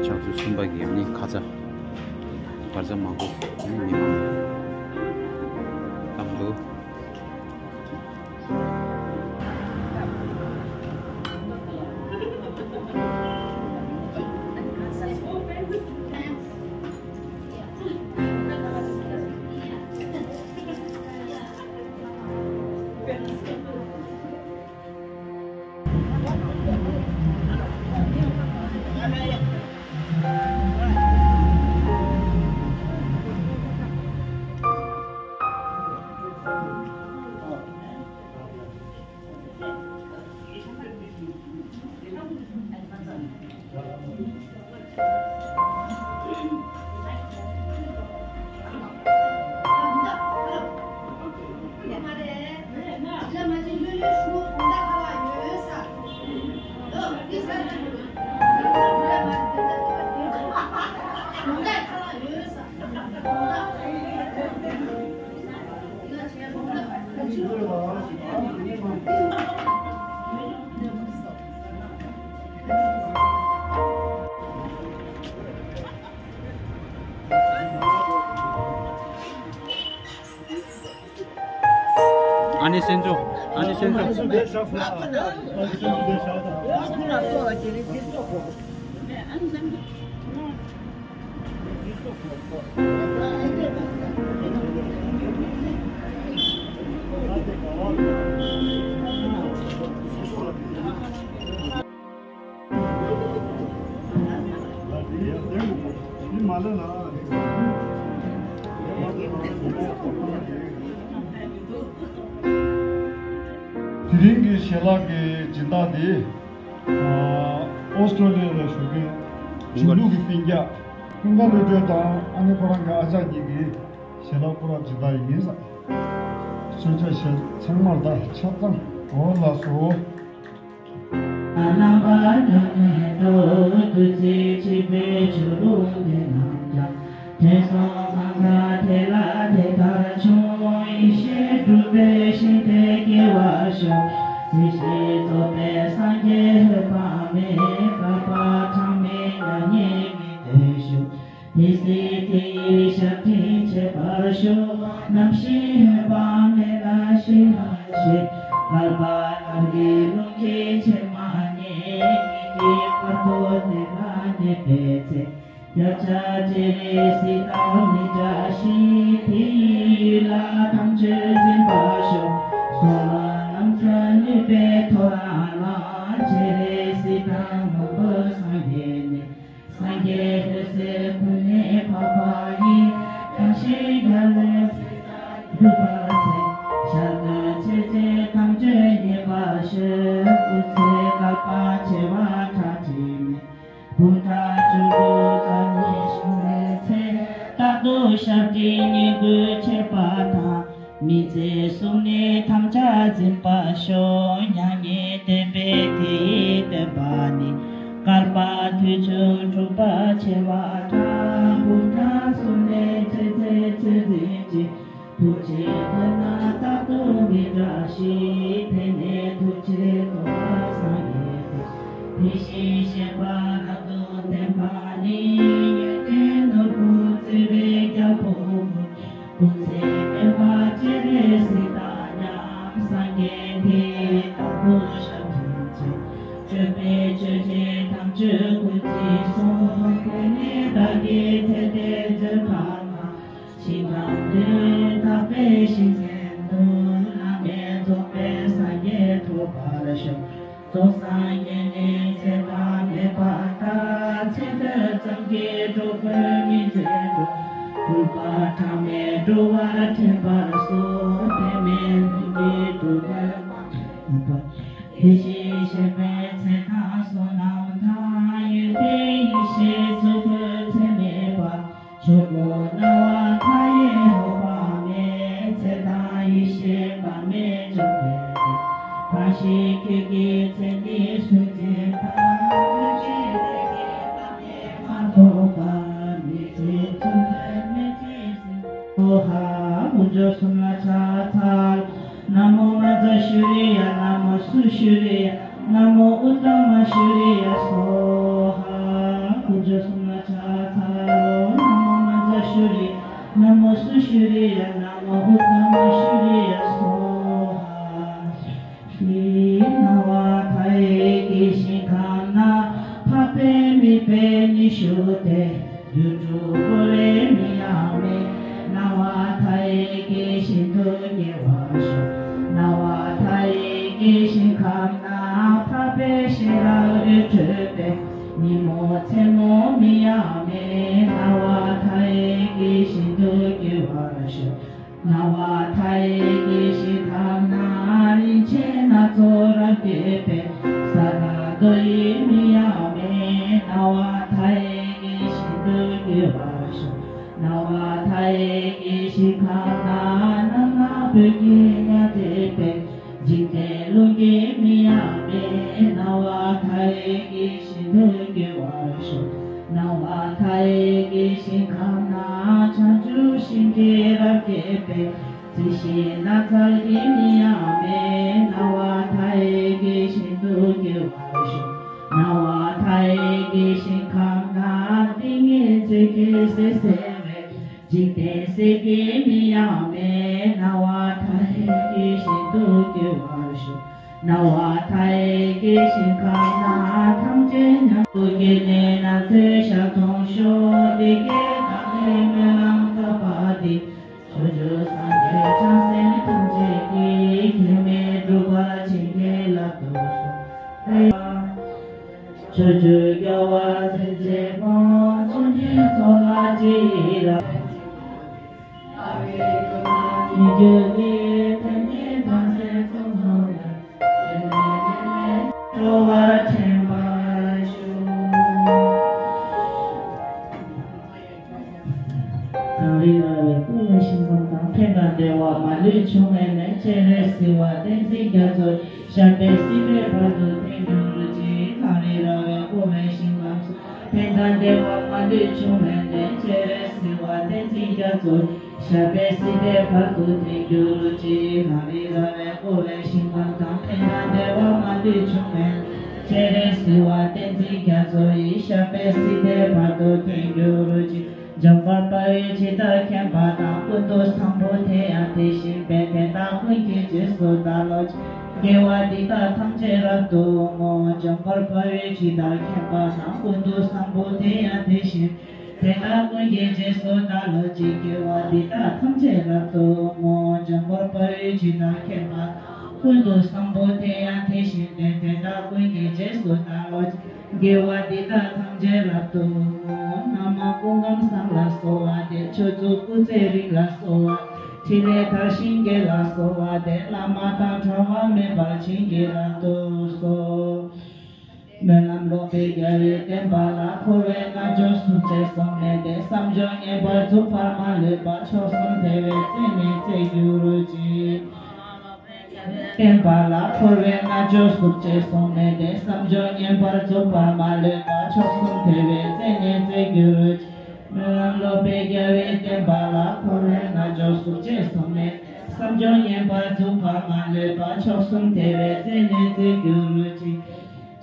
ཚོད་གསུམ་པ་གི་ནི་ཁ་ཚ་གར་ཚ་མང་པོ་ནི་མི་མང་་བཏང་འདུག་ཨ་ནེ་སེམས་ཚོགས། ཨ་ནེ་སེམས་ཚོགས། དེ་རིང་གི་ཞལ་ལག་གི་སྦྱིན་བདག་དེ། ཨོ་སི་ཀྲོ་ལི་ཡ་ལ་བཞུགས་མཁན་གཞུང་ལུགས་ཀྱི་སྤུན་ཀྱག་ཀུན་དགའ་བློ་གྲོས་དང་ཨ་ནེ་ཁོ་རང་གི་ཨ་ཅག་གཉིས་ཀྱིས་ཞལ་ལག་སྐུ་རགས་སྦྱིན་བདག་ཡིན་ས། གསོལ་ཇ་བཞེས་ཚང་མར་ད་ཆ་ཚང་འོ་ལགས་སོ། རྣམ་པར་གྱུར་ནས་འགྲོ། བདུད་རྩི་ཆེན་པོའི་ཆུ་བླུགས་དེ་རྣམས་ཀྱང་། དྲན་གསུམ་གང་དག་དེ་ལ་དེ་ལྟར་བྱུང་། ཡེ་ཤེས་གྲུབ་པའི་ཞིང་དེར་སྐྱེ་བར་ཤོག། སྲིད་ཞིའི་རྩོད་པའི་སངས་རྒྱས་འོད་དཔག་མེད། བསྐལ་པ་གྲངས་མེད་མྱ་ངན་མི་འདའ་ཤོག། དེ་སྲིད་དེ་ཡི་ཞབས་འདྲེན་བྱེད་པར་ཤོག། རྣམ་ཤེས་འོད་དཔག་མེད་ལ་ཞི་བར་བྱེད། བསྐལ་པ་ནམ་མཁའི་རླུང་གིས་ཕྱིར་མ་མྱེད། ཉིད་ཀྱི་བར་དུ་དེ་ལ་གནས་པའི་ཚེ། བརྒྱ་ཆ་སྤྱན་རས་གཟིགས་དང་མི་འབྲལ་ཞིང་། དེ་ཡི་ཡུལ་ལ་དམ་ཆོས་འཛིན་པར་ཤོག། གསོལ་བ་རྣམ་གསུམ་ནུས་པས་ཐོབ་རང་ལ། སྤྱན་རས་གཟིགས་དང་མང་པོ་སངས་རྒྱས་ནས། སངས་རྒྱས་འོད་ཟེར་ཀུན་ནས་འཕགས་པ་ཡི། ཡེ་ཤེས་རྒྱ་ལས་ཚེ་དང་སྒྲུབ་པ་ཚེ། ཞལ་བཀོད་ཆེ་ཆེ་དམ་ཆོས་མཉེས་པར་ཤོག། སྐུ་ཚེ་བསྐལ་པ་བྱེ་བ་ཁྲག་ཁྲིག་མེད། འབུམ་ཕྲག་བཅུ་དྲུག་རྩ་གཉིས་བྱུང་བའི་ཚེ། རྟག་ཏུ་ཞབས་འདྲེན་བསྙེན་བཀུར་བྱེད་པ་དང་། མི་བརྗེད་གཟུགས་ནས་དམ་བཅའ་འཛིན་པར་ཤོག། མྱ་ངན་འདས་པའི་དེ་ཡི་བསྟན་པ་ནི། བསྐལ་པ་དུས་བྱུང་འཁྲུགས་པ་ཆེ་བ་དང་། འབུམ་ཕྲག་གསུམ་ནས་ཆེ་ཚེ་ཆེ་འཛིན་ཅིང་། ཐུགས་རྗེའི་མཐུ་རྣམས་རྟག་ཏུ་མི་འབྲལ་ཞིང་། དེང་ནས་ཐུགས་རྗེ་ཐོབ་པར་སངས་རྒྱས་ཏེ། དེ་བཞིན་གཤེགས་པ་རབ་ཏུ་བརྟན་པ་ནི། ཡོན་ཏན་ནོར་བུས་གཙོས་པའི་རྒྱལ་པོ་ཀུན། སྐུ་ཚེ་བརྟན་པ་སྤྱན་རས་གཟིགས་དང་མཉམ། སངས་རྒྱས་དེ་ཡི་བདག་པོ། སྒྲུབ་པ་གྲངས་མེད་འགྲོ་བར་འདྲེན་པར་གསོལ། དེ་མིན་ལྷུན་གྱིས་གྲུབ་པའི་དེ་བཞིན་གཤེགས་པའི་མཚན་དང་བསོད་ནམས་དང་། ཡོན་ཏན་ཡེ་ཤེས་ཚོགས་དྲུག་ཚད་མེད་པ། ཆོས་སྐུ་སྣང་བ་མཐའ་ཡས་འོད་དཔག་མེད། ཚེ་དང་ཡེ་ཤེས་དཔག་མེད་འབྱུང་གནས་ཏེ། བདག་གཞན་ཁྱོད་ཀྱི་མཚན་ཉིད་སུན་འབྱིན་པ། ལྷན་ཅིག་དེ་ཉིད་བདག་ཉིད་མ་རྟོགས་པ། མི་ཚེ་བཅོམ་ལྡན་མི་བསྐྱོད་སེམས། ཨོ་ཧ། དཀོན་མཆོག་གསུམ་ལ་ཕྱག་འཚལ། ན་མོ་མཉྫ་ཤཱུ་རི་ཡ། ན་མོ་སུ་ཤཱུ་རི་ཡ། ན་མོ་ཨུཏྟ་མ་ཤཱུ་རི་ཡ་སྭཱ་ཧཱ། དཀོན་མཆོག་གསུམ་ལ་ཕྱག་འཚལ་ལོ། ན་མོ་མཉྫ་ཤཱུ་རི་ཡ། ན་མོ་སུ་ཤཱུ་རི་ཡ། ན་མོ་ཨུཏྟ་མ་ཤཱུ་རི་ཡ་སྭཱ་ཧཱ། ཞེས་སྣང་བ་མཐའ་ཡས་སྐྱེ་ཞིང་ཁམས་ན། འཕགས་པའི་མིག་དཔེ་ཉི་ཤུ་སྟེ། སྒྱུ་འཕྲུལ་འཁོར་ལོའི་མིང་ཡང་མེད། སྣང་བ་མཐའ་ཡས་སྐྱེ་བཞིན་དུ་སྐྱེ་བར་ཤོག། སྣང་བ་མཐའ་ཡས་སྐྱེ་ཞིང་ཁམས་ན། འཕགས་པའི་ཤེས་རབ་རི་ཁྲོད་པའི། ཉིན་མོ་མཚན་མོའི་མིང་ཡང་མེད། སྣང་བ་མཐའ་ཡས་སྐྱེ་བཞིན་དུ་སྐྱེ་བར་ཤོག། སྣང་བ་མཐའ་ཡས་སྐྱེ་ཞིང་ཁམས་ན། རིན་ཆེན་སྣ་ཚོགས་རབ་བསྐྱེད་པའི། ས་དང་རྡོ་ཡི་མིང་ཡང་མེད། སྣང་བ་མཐའ་ཡས་སྐྱེ་བཞིན་དུ་སྐྱེ་བར་ཤོག། སྣང་བ་མཐའ་ཡས་སྐྱེ་ཞིང་ཁམས་ན། རྣམ་སྣང་སྤོས་ཀྱི་ཉ་སྒྲིབ་པའི། འཇིག་རྟེན་རླུང་གི་མིང་ཡང་མེད། སྣང་བ་མཐའ་ཡས་སྐྱེ་བཞིན་དུ་སྐྱེ་བར་ཤོག། སྣང་བ་མཐའ་ཡས་སྐྱེ་ཞིང་ཁམས་ན། བྱང་ཆུབ་ཤིང་གི་རབ་བསྐྱེད་པའི། རྩི་ཤིང་ནགས་ཚལ་གྱི་མིང་ཡང་མེད། སྣང་བ་མཐའ་ཡས་སྐྱེ་བཞིན་དུ་སྐྱེ་བར་ཤོག། སྣང་བ་མཐའ་ཡས་སྐྱེ་ཞིང་ཁམས་ན། ཏིང་ངེ་འཛིན་གྱི་ཟེར་གསལ་བའི། འཇིག་རྟེན་གསེར་གྱི་མིང་ཡང་མེད། སྣང་བ་མཐའ་ཡས་སྐྱེ་བཞིན་དུ་སྐྱེ་བར་ཤོག། སྣང་བ་མཐའ་ཡས་སྐྱེ་ཞིང་ཁམས་ན། ཐམས་ཅད་ཉམས་སུ་སྐྱེས་ནས་ནམ་མཁའི་ཞལ་མཐོང་ཤོག། དེ་སྐད་བདག་གིས་སྨོན་ལམ་བཏབ་པ་འདི། ཕྱོགས་བཅུའི་སངས་རྒྱས་བྱང་སེམས་ཐམས་ཅད་ཀྱིས། གེགས་མེད་འགྲུབ་པར་བྱིན་གྱིས་བརླབ་ཏུ་གསོལ། ཕྱོགས་བཅུའི་རྒྱལ་བ་སྲས་བཅས་དང་། སངས་རྒྱས་ཚོགས་ལ་ཕྱི་ཡི་རབ། ཉིད་ཀྱི་ལུས་ལྡན་གྱི་བདག་སྲས་ཚོགས་རྫོགས་ལ། སེམས་ཉིད་ནས་སྤྲོ་བ་འདྲེན་པར་ཤོག། གངས་རི་ར་བས་བསྐོར་བའི་ཞིང་ཁམས་དང་། ཕན་དང་བདེ་བ་མ་ལུས་འབྱུང་བའི་གནས། སྤྱན་རས་གཟིགས་དབང་བསྟན་འཛིན་རྒྱ་མཚོ། ཞབས་པད་སྲིད་པའི་བར་དུ་བརྟན་གྱུར་ཅིག། གངས་རི་ར་བས་བསྐོར་བའི་ཞིང་ཁམས་སུ། ཕན་དང་བདེ་བ་མ་ལུས་འབྱུང་བའི་གནས། སྤྱན་རས་གཟིགས་དབང་བསྟན་འཛིན་རྒྱ་མཚོ། ཞབས་པད་སྲིད་པའི་བར་དུ་བརྟན་གྱུར་ཅིག། གངས་རི་ར་བས་བསྐོར་བའི་ཞིང་ཁམས་དང་། ཕན་དང་བདེ་བ་མ་ལུས་འབྱུང་བའི་གནས། སྤྱན་རས་གཟིགས་དབང་བསྟན་འཛིན་རྒྱ་མཚོ་ཡི། ཞབས་པད་སྲིད་པའི་བར་དུ་བརྟན་གྱུར་ཅིག། འཇམ་དཔལ་དཔའ་བོས་ཇི་ལྟར་མཁྱེན་པ་དང་། ཀུན་ཏུ་བཟང་པོ་དེ་ཡང་དེ་བཞིན་ཏེ། དེ་དག་ཀུན་གྱི་རྗེས་སུ་བདག་སློབ་ཅིང་། དགེ་བ་འདི་དག་ཐམས་ཅད་རབ་ཏུ་བསྔོ། འཇམ་དཔལ་དཔའ་བོས་ཇི་ལྟར་མཁྱེན་པ་དང་། ཀུན་ཏུ་བཟང་པོ་དེ་ཡང་དེ་བཞིན་ཏེ། དེ་དག་ཀུན་གྱི་རྗེས་སུ་བདག་སློབ་ཅིང་། དགེ་བ་འདི་དག་ཐམས་ཅད་རབ་ཏུ་བསྔོ། འཇམ་དཔལ་དཔའ་བོས་ཇི་ལྟར་མཁྱེན་པ་དང་། ཀུན་ཏུ་བཟང་པོ་དེ་ཡང་དེ་བཞིན་ཏེ། དེ་དག་ཀུན་གྱི་རྗེས་སུ་བདག་སློབ་ཅིང་། དགེ་བ་འདི་དག་ཐམས་ཅད་རབ་ཏུ་བསྔོ། བླ་མ་སྐུ་ཁམས་བཟང་ལ་གསོལ་བ་འདེབས། ཆོས་སྐུ་སྐུ་ཚེ་རིང་ལ་གསོལ་བ། ཕྲིན་ལས་དར་ཞིང་རྒྱས་ལ་གསོལ་བ་འདེབས། བླ་མ་དང་འབྲལ་བ་མེད་པར་བྱིན་གྱིས་བརླབ་ཏུ་གསོལ། སྨོན་ལམ་ལོག་པའི་རྒྱལ་བའི་བསྟན་པ་ལ། འཁོར་བའི་རྣལ་འབྱོར་སུམ་བརྩེགས་ཟོལ་མེད་དེ། བསམ་སྦྱོར་ངེས་པར་རྫོགས་པར་མ་ལུས་པ། མཆོག་གསུམ་ཐེག་པའི་རྩེ་ནས་རྩེར་གྱུར་ཅིག། བསྟན་པ་ལ། འཁོར་བའི་རྣལ་འབྱོར་སུམ་བརྩེགས་ཟོལ་མེད་དེ། བསམ་སྦྱོར་ངེས་པར་རྫོགས་པར་མ་ལུས་པ། མཆོག་གསུམ་ཐེག་པའི་རྩེ་ནས་རྩེར་གྱུར་ཅིག། སྨོན་ལམ་ལོག་པའི་རྒྱལ་བའི་བསྟན་པ་ལ། འཁོར་བའི་རྣལ་འབྱོར་སུམ་བརྩེགས་ཟོལ་མེད་དེ། བསམ་སྦྱོར་ངེས་པར་རྫོགས་པར་མ་ལུས་པ། མཆོག་གསུམ་ཐེག་པའི་རྩེ་ནས་རྩེར་གྱུར་ཅིག།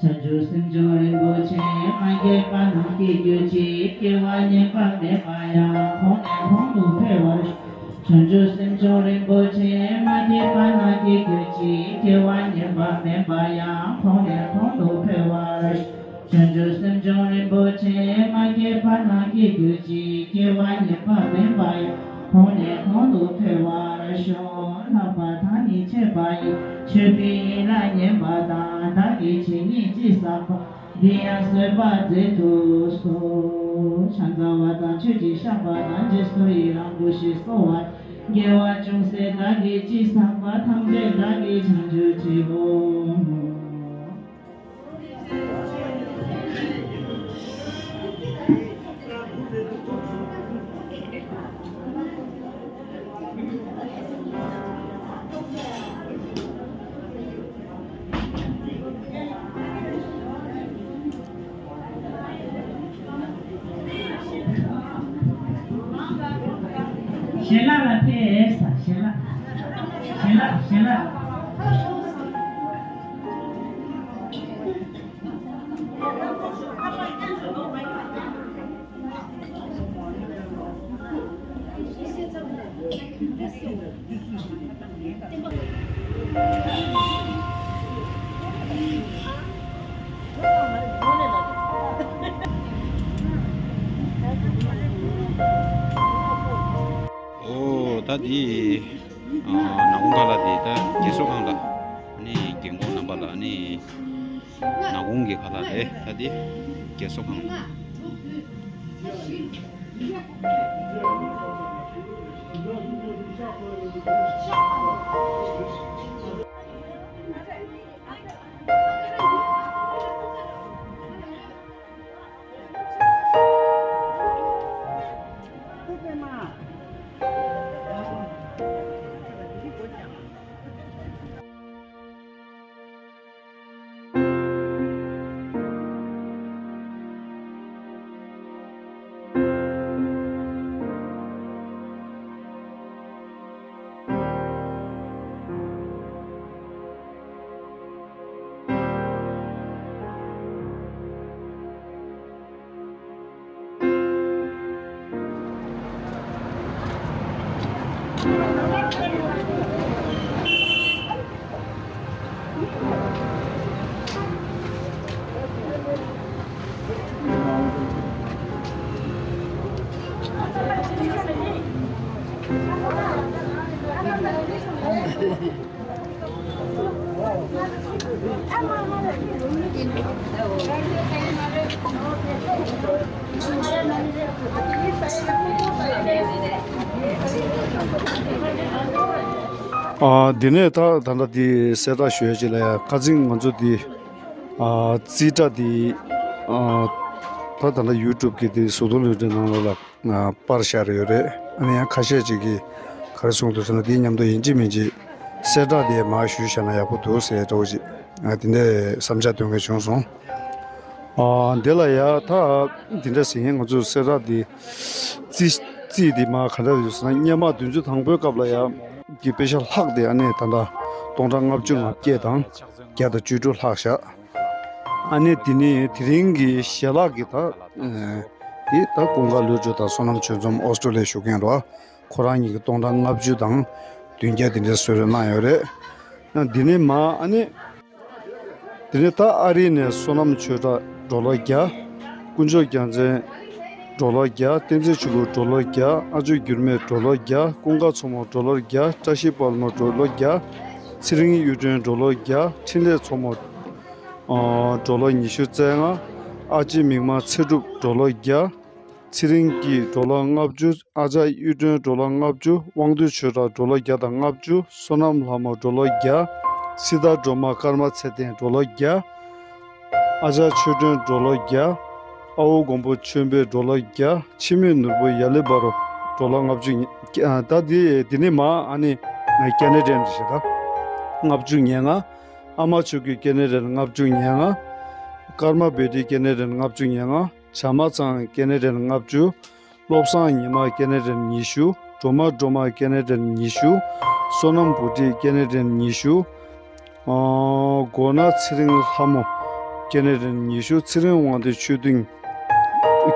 བྱང་ཆུབ་སེམས་མཆོག་རིན་པོ་ཆེ། མ་སྐྱེས་པ་རྣམས་སྐྱེ་གྱུར་ཅིག། སྐྱེ་བ་ངན་པ་མེད་པ་ཡང་། གོང་ནས་གོང་དུ་འཕེལ་བར་ཤོག། བྱང་ཆུབ་སེམས་མཆོག་རིན་པོ་ཆེ། མ་སྐྱེས་པ་རྣམས་སྐྱེ་གྱུར་ཅིག། སྐྱེ་བ་ངན་པ་མེད་པ་ཡང་། གོང་ནས་གོང་དུ་འཕེལ་བར་ཤོག། བྱང་ཆུབ་སེམས་མཆོག་རིན་པོ་ཆེ། མ་སྐྱེས་པ་རྣམས་སྐྱེ་གྱུར་ཅིག། སྐྱེ་བ་ངན་པ་མེད་པ་ཡང་། གོང་ནས་གོང་དུ་འཕེལ་བར་ཤོག། ལྷག་པ་དང་ཉི་ཚེ་བ་ཡི། མཆོད་པའི་ཡན་ལག་བསྙེན་པ་དང་། བདག་གིས་ཇི་སྙེད་ཅི་བསགས་པ། འདི་ཡང་བཟོད་པར་མཛད་དུ་གསོལ། ཕྱག་འཚལ་བ་དང་མཆོད་ཅིང་བཤགས་པ་དང་། རྗེས་སུ་ཡི་རང་བསྐུལ་ཞེས་གསོལ་བ། དགེ་བ་ཅུང་ཟད་བདག་གིས་ཅི་བསགས་པ། ཐམས་ཅད་བདག་གིས་བྱང་ཆུབ་ཕྱིར་ཨོ། ཞལ་ལག་ལ་ཕེབས་ས། ཞལ་ལག་ཞལ་ལག་ཞལ་ལག་ཨོ་ད་འདི་ཨ་ནག་ཁུང་ཁ་ལག་འདི་ད་རྒས་གསོ་ཁང་ལ་ཨ་ནི་རྒན་གོག་རྣམ་པ་ལ་ཨ་ནི་ནག་ཁུང་གི་ཁ་ལག་རེད། ད་འདི་རྒས་གསོ་ཁང་། ཨ། འདི་ནས་ད་ད་ལྟ་འདི་གསལ་བསྒྲགས་ཞུ་ཡ་ཅིག་ལ་ཡ། ཁ་སང་ང་ཚོ་འདི་ཨ་རྩིས་ཁྲ་འདི་ཨ་ད་ད་ལྟ་ཡུ་ཊུབ་གི་འདི་གཟུགས་མཐོང་ལུས་འབྲེལ་ནང་ལོགས་ལ་ཨ་པར་བཞག་རེ་ཡོད་རེད། ཨ་ནི་ཡང་ཁ་ཤས་ཅིག་གིས་ག་རེ་གསུངས་འདུག་ཟེར་ན། འདི་མཉམ་དུ་ཡིན་གཅིག་མིན་གཅིག་གསལ་བསྒྲགས་དེ་མར་ཞུས་བཞག་ན་ཡག་པོ་འདུག་ཟེར་འདྲ་བོ་ཅིག་ཨ་དེ་འདྲའི་བསམ་འཆར་འདོན་མཁན་བྱུང་སོང་། ཨ་འདི་ལ་ཡ་ད་འདི་འདྲ་ཟེར་མཁན་ང་ཚོ་གསལ་བསྒྲགས་འདི་རྩིས་རྩིས་འདི་མར་ག་འདྲ་ཡོད་ཟེར་ན། སྔོན་མ་དུས་ཚོད་དང་པོའི་སྐབས་ལ་ཡ་གི་པེ་ཤག་ལྷག་དེ་ཨ་ནི་ད་ལྟ་སྟོང་ཕྲག་ལྔ་བཅུ་ང་བརྒྱད་དང་བརྒྱ་དང་བཅུ་དྲུག་ལྷག་བཞག་ཨ་ནི་དེ་ནི་དེ་རིང་གི་ཞལ་ལག་གི་ད་ཨ་འདི་ད་ཀུན་དགའ་ལྷུན་གྲུབ་དང་བསོད་ནམས་ཆོས་འཛོམས་ཨོ་སི་ཀྲོ་ལི་ཡ་བཞུགས་མཁན་རེད་བ། ཁོ་རང་གཉིས་ཀྱིས་སྟོང་ཕྲག་ལྔ་བཅུ་དང་བདུན་བརྒྱ་དེ་འདྲའི་གསོལ་རས་གནང་ཡོད་རེད། ཨ་འདི་ནས་མར་ཨ་ནི། དེ་ནས་ད་ཨ་རི་ནས་བསོད་ནམས་ཆོས་གྲགས་ཌོ་ལར་བརྒྱ། དཀོན་མཆོག་རྒྱལ་མཚན་ཌོ་ལར་བརྒྱ། བསྟན་འཛིན་ཆོས་སྐྱིད་ཌོ་ལར་བརྒྱ། ཨ་ཅོ་འགྱུར་མེད་ཌོ་ལར་བརྒྱ། ཀུན་དགའ་མཚོ་མོ་ཌོ་ལར་བརྒྱ། བཀྲ་ཤིས་དཔལ་མོ་ཌོ་ལར་བརྒྱ། ཚེ་རིང་གཡུ་སྒྲོན་ཌོ་ལར་བརྒྱ། འཕྲིན་ལས་མཚོ་མོ་ཨ་ཌོ་ལར་ཉི་ཤུ་རྩ་ལྔ། ཨ་ཅེ་མིག་དམར་ཚེ་སྒྲུབ་ཌོ་ལར་བརྒྱ། ཚེ་རིང་སྐྱིད་ཌོ་ལར་ལྔ་བཅུ། ཨ་ཅག་གཡུ་སྒྲོན་ཌོ་ལར་ལྔ་བཅུ། དབང་འདུས་ཆོས་གྲགས་ཌོ་ལར་བརྒྱ་དང་ལྔ་བཅུ། བསོད་ནམས་ལྷ་མོ་ཌོ་ལར་བརྒྱ། སྲི་ཐར་སྒྲོལ་མ་ཀརྨ་ཚེ་བརྟན་ཌོ་ལར་བརྒྱ། ཨ་ཅག་ཆོས་སྒྲོན་ཌོ་ལར་བརྒྱ། ཨ་བོ་མགོན་པོ་ཆོས་འཕེལ་ཌོ་ལར་བརྒྱ། འཆི་མེད་ནོར་བུ་ཡ་ལེ་བ་རོ་ཌོ་ལར་ལྔ་བཅུ། ཨ་ད་དེ་དེ་ནས་མར་ཨ་ནི་ཀེ་ན་ཌན་ཞེས་ད་ལྔ་བཅུ་ང་ལྔ། ཨ་མ་ཆོས་སྐྱིད་ཀེ་ན་ཌན་ལྔ་བཅུ་ང་ལྔ། ཀརྨ་བེ་ཏི་ཀེ་ན་ཌན་ལྔ་བཅུ་ང་ལྔ། བྱ་མ་ཚང་ཀེ་ན་ཌན་ལྔ་བཅུ། བློ་བཟང་ཉི་མ་ཀེ་ན་ཌན་ཉི་ཤུ། སྒྲོལ་མ་སྒྲོལ་མ་ཀེ་ན་ཌན་ཉི་ཤུ། བསོད་ནམས་བུ་ཁྲིད་ཀེ་ན་ཌན་ཉི་ཤུ། ཨ་མགོ་ན་ཚེ་རིང་ལྷ་མོ་ཀེ་ན་ཌན་ཉི་ཤུ། ཚེ་རིང་དབང་འདུས་ཆོས་སྡིངས་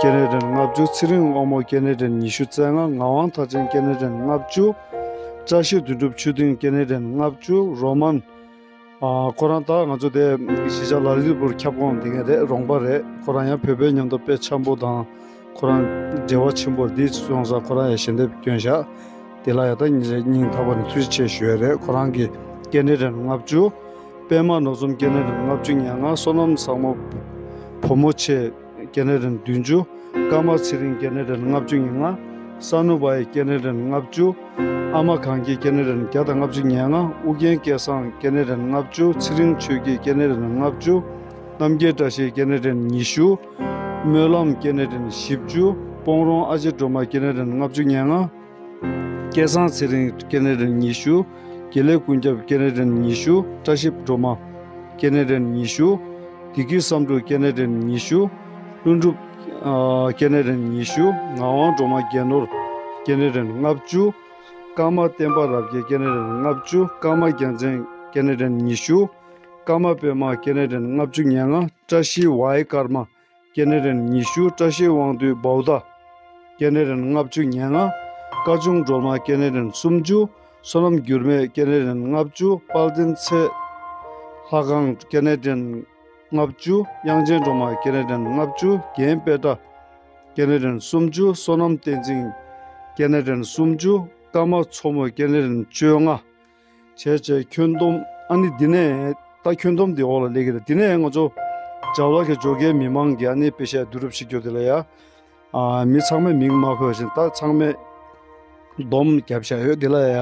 ཀེ་ན་ཌན་ལྔ་བཅུ། ཚེ་རིང་དབང་མོ་ཀེ་ན་ཌན་ཉི་ཤུ་རྩ་ལྔ། ངག་དབང་མཐར་ཕྱིན་ཀེ་ན་ཌན་ལྔ་བཅུ། བཀྲ་ཤིས་དོན་གྲུབ་ཆོས་སྡིངས་ཀེ་ན་ཌན་ལྔ་བཅུ། རོ་མན། ཨ་ཁོ་རང་ད་ང་ཚོ་དེ་གཞིས་ཆགས་ལ་དྭགས་པུར་ཁྱབ་ཁོངས་དེ་ངེས་རེད། རོང་པ་རེད། ཁོ་རང་ཡང་བོད་པའི་མཉམ་དུ་དཔེ་འཆམ་པོ་དང་ཁོ་རང་འབྲེལ་བ་ཆེན་པོ་རེད། དེ་སོང་ཙང་ཁོ་རང་ཡང་ཞལ་འདེབས་བསྐྱོན་བཞག་དེ་ལ་ཡང་ད་ངེད་ཀྱི་སྙིང་ཐག་པ་ནས་ཐུགས་རྗེ་ཆེ་ཞུ་ཡ་རེད། ཁོ་རང་གི་ཀེ་ན་ཌན་ལྔ་བཅུ། པད་མ་ནོར་འཛོམས་ཀེ་ན་ཌན་ལྔ་བཅུ་ང་ལྔ། བསོད་ནམས་བཟང་མོ་བུ་མོ་ཆེ་ཀེ་ན་ཌན་བདུན་ཅུ། ཀརྨ་ཚེ་རིང་སྐྱེ་གནས་རིན་ལྔ་བཅུ་ཉེར་ལྔ། ས་ནུ་བྷའི་སྐྱེ་གནས་རིན་ལྔ་བཅུ། ཨ་མ་གངས་སྐྱིད་སྐྱེ་གནས་རིན་བརྒྱ་དང་ལྔ་བཅུ་ཉེར་ལྔ། ཨུ་རྒྱན་སྐལ་བཟང་སྐྱེ་གནས་རིན་ལྔ་བཅུ། ཚེ་རིང་ཆོས་སྐྱིད་སྐྱེ་གནས་རིན་ལྔ་བཅུ། རྣམ་རྒྱལ་བཀྲ་ཤིས་སྐྱེ་གནས་རིན་ཉི་ཤུ། སྨོན་ལམ་སྐྱེ་གནས་རིན་བཞི་བཅུ། སྤོང་རོང་ཨ་ཅེ་སྒྲོལ་མ་སྐྱེ་གནས་རིན་ལྔ་བཅུ་ཉེར་ལྔ། སྐལ་བཟང་ཚེ་རིང་སྐྱེ་གནས་རིན་ཉི་ཤུ། དགེ་ལེགས་ཀུན་ཁྱབ་སྐྱེ་གནས་རིན་ཉི་ཤུ། བཀྲ་ཤིས་སྒྲོལ་མ་སྐྱེ་གནས་རིན་ཉི་ཤུ། བདེ་སྐྱིད་བསམ་གྲུབ་སྐྱེ་གནས་རིན་ཉི་ཤུ། ལྷུན་གྲུབ་ཨ་སྐྱེ་གནས་རིན་ཉི་ཤུ། ངག་དབང་སྒྲོལ་མ་རྒྱལ་ནོར་སྐྱེ་གནས་རིན་ལྔ་བཅུ། ཀརྨ་བསྟན་པ་རབ་རྒྱས་སྐྱེ་གནས་རིན་ལྔ་བཅུ། ཀརྨ་རྒྱལ་མཚན་སྐྱེ་གནས་རིན་ཉི་ཤུ། ཀརྨ་པདྨ་སྐྱེ་གནས་རིན་ལྔ་བཅུ་ཉེར་ལྔ། བཀྲ་ཤིས་ཝའི་ཀརྨ་སྐྱེ་གནས་རིན་ཉི་ཤུ། བཀྲ་ཤིས་དབང་འདུས་བའུ་ཏ་སྐྱེ་གནས་རིན་ལྔ་བཅུ་ཉེར་ལྔ། སྐ་ཆུང་སྒྲོལ་མ་སྐྱེ་གནས་རིན་སུམ་ཅུ། བསོད་ནམས་འགྱུར་མེད་སྐྱེ་གནས་རིན་ལྔ་བཅུ། དཔལ་ལྡན་ཚེ་ལྷ་ཁང་སྐྱེ་གནས་རིན་ལྔ་བཅུ། དབྱངས་ཅན་སྒྲོལ་མ་སྐྱེ་གནས་རིན་ལྔ་བཅུ། རྒན་པད་ཏྲ་སྐྱེ་གནས་རིན་སུམ་ཅུ། བསོད་ནམས་བསྟན་འཛིན་སྐྱེ་གནས་རིན་སུམ་ཅུ། ཀརྨ་མཚོ་མོ་སྐྱེ་གནས་རིན་བཅོ་ལྔ། བྱས་བྱས་ཁྱོན་བསྡོམས་ཨ་ནི་འདི་ནས་ད་ཁྱོན་བསྡོམས་འདི་འོག་ལ་སླེབས་ཀྱི་རེད། འདི་ནས་ང་ཚོ་བྱ་བ་གི་ཇོ་ཁའི་མི་མང་གི་ཨ་ནི་དཔེ་ཤ་བསྡུ་རུབ་ཞིག་རྒྱུ་དེ་ལ་ཡ། ཨ་མི་ཚང་མས་མིང་མ་འཁོད་བཞིན་ད་ཚང་མས་བསྡོམས་བརྒྱབ་བཞག་ཡོད། འདི་ལ་ཡ་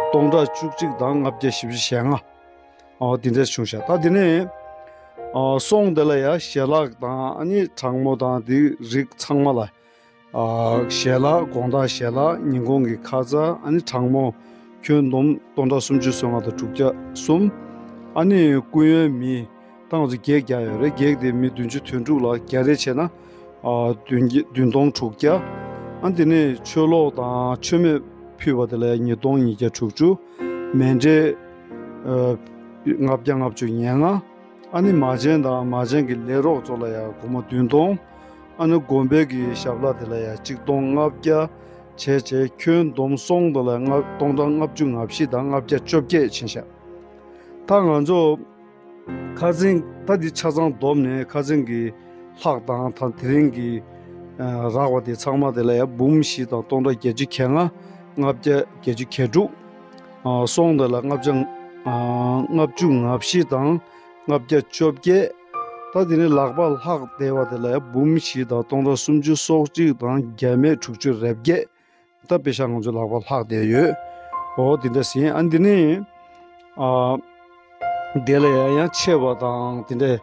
སྟོང་ཕྲག་བཅུ་གཅིག་དང་ལྔ་བརྒྱ་བཞི་བཅུ་ཞེ་ལྔ། ཨོ་དེ་འདྲ་བྱུང་ཤག་ད་དེ་ནས་ཨོ་སོང་དེ་ལ་ཡ་ཞལ་ལག་དང་ཨ་ནི་གྲང་མོ་དང་དེ་རིགས་ཚང་མ་ལ་ཨ་ཞལ་ལག་དགོང་དག་ཞལ་ལག་ཉིན་གུང་གི་ཁ་ཚ་ཨ་ནི་གྲང་མོ་ཁྱོན་བསྡོམས་སྟོང་ཕྲག་སུམ་ཅུ་སོ་ལྔ་དང་དྲུག་བརྒྱ་གསུམ། ཨ་ནི་སྐུ་ཡོན་མི་ད་ང་ཚོ་བགེགས་བརྒྱ་ཡོད་རེད། བགེགས་དེ་མི་བདུན་ཅུ་དོན་དྲུག་ལ་བརྒྱ་རེ་བྱས་ན་ཨ་བདུན་བརྒྱ་བདུན་སྟོང་དྲུག་བརྒྱ། ཨ་དེ་ནས་ཆོས་ལོག་དང་མཆོད་མེ་ཕུལ་བ་དེ་ལ་ཡ་ཉིས་སྟོང་ཉིས་བརྒྱ་དྲུག་ཅུ། མཎྜལ་ཨ་ལྔ་བརྒྱ་ལྔ་བཅུ་ཉེར་ལྔ། ཨ་ནི་མ་བྱན་དང་མ་བྱན་གྱི་ལས་རོགས་ཚོ་ལ་ཡང་སྒོར་མོ་བདུན་སྟོང་། ཨ་ནི་དགོན་པའི་གི་ཞབས་ལྷག་དེ་ལ་ཡང་གཅིག་སྟོང་ལྔ་བརྒྱ། བྱས་བྱས་ཁྱོན་བསྡོམས་སོང་དེ་ལ་ལྔ་སྟོང་ཕྲག་ལྔ་བཅུ་ང་བཞི་དང་ལྔ་བརྒྱ་བཅོ་བརྒྱད་ཕྱིན་ཤག་ད་ང་ཚོ་ཁ་སང་ད་འདི་ཆ་ཚང་བསྡོམས་ནས་ཁ་སང་གི་ལྷག་དང་ད་དེ་རིང་གི་ཨ་རག་པ་དེ་ཚང་མ་དེ་ལ་ཡང་འབུམ་བཞི་དང་སྟོང་ཕྲག་བརྒྱད་ཅུ་གྱ་ལྔ། ལྔ་བརྒྱ་བརྒྱད་ཅུ་གྱ་དྲུག་ཨ་སོང་དེ་ལ་ལྔ་བརྒྱ་ཨ་ལྔ་བཅུ་ང་བཞི་དང་ལྔ་བརྒྱ་བཅོ་བརྒྱད། ད་དེ་ནས་ལག་པ་ལྷག་བསྡད་པ་དེ་ལ་ཡང་འབུམ་བཞི་དང་སྟོང་ཕྲག་སུམ་ཅུ་སོ་གཅིག་དང་བརྒྱ་མེད་དྲུག་ཅུ་རེ་བརྒྱད། ད་དཔེ་ཤག་ང་ཚོ་ལག་པ་ལྷག་བསྡད་ཡོད། འོ་དེ་འདྲ་ཟིན། ཨ་འདི་ནི་ཨ་དེ་ལ་ཡང་ཡང་ཆེ་བ་དང་དེ་འདྲ་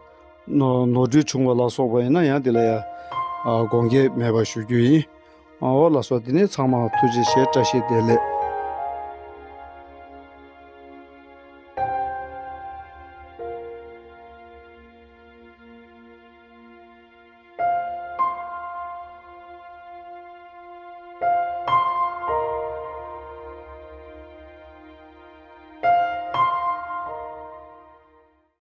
ནོར་ནོར་འཁྲུལ་བྱུང་བ་ལ་སོགས་པ་ཡིན་ན་ཡང་དེ་ལ་ཡང་ཨ་དགོངས་འགལ་མེད་པ་ཞུ་རྒྱུ་ཡིན། ཨ་འོ་ལགས་སོ། དེ་ནས་ཚང་མ་ཐུགས་རྗེ་ཆེ། བཀྲ་ཤིས་བདེ་ལེགས།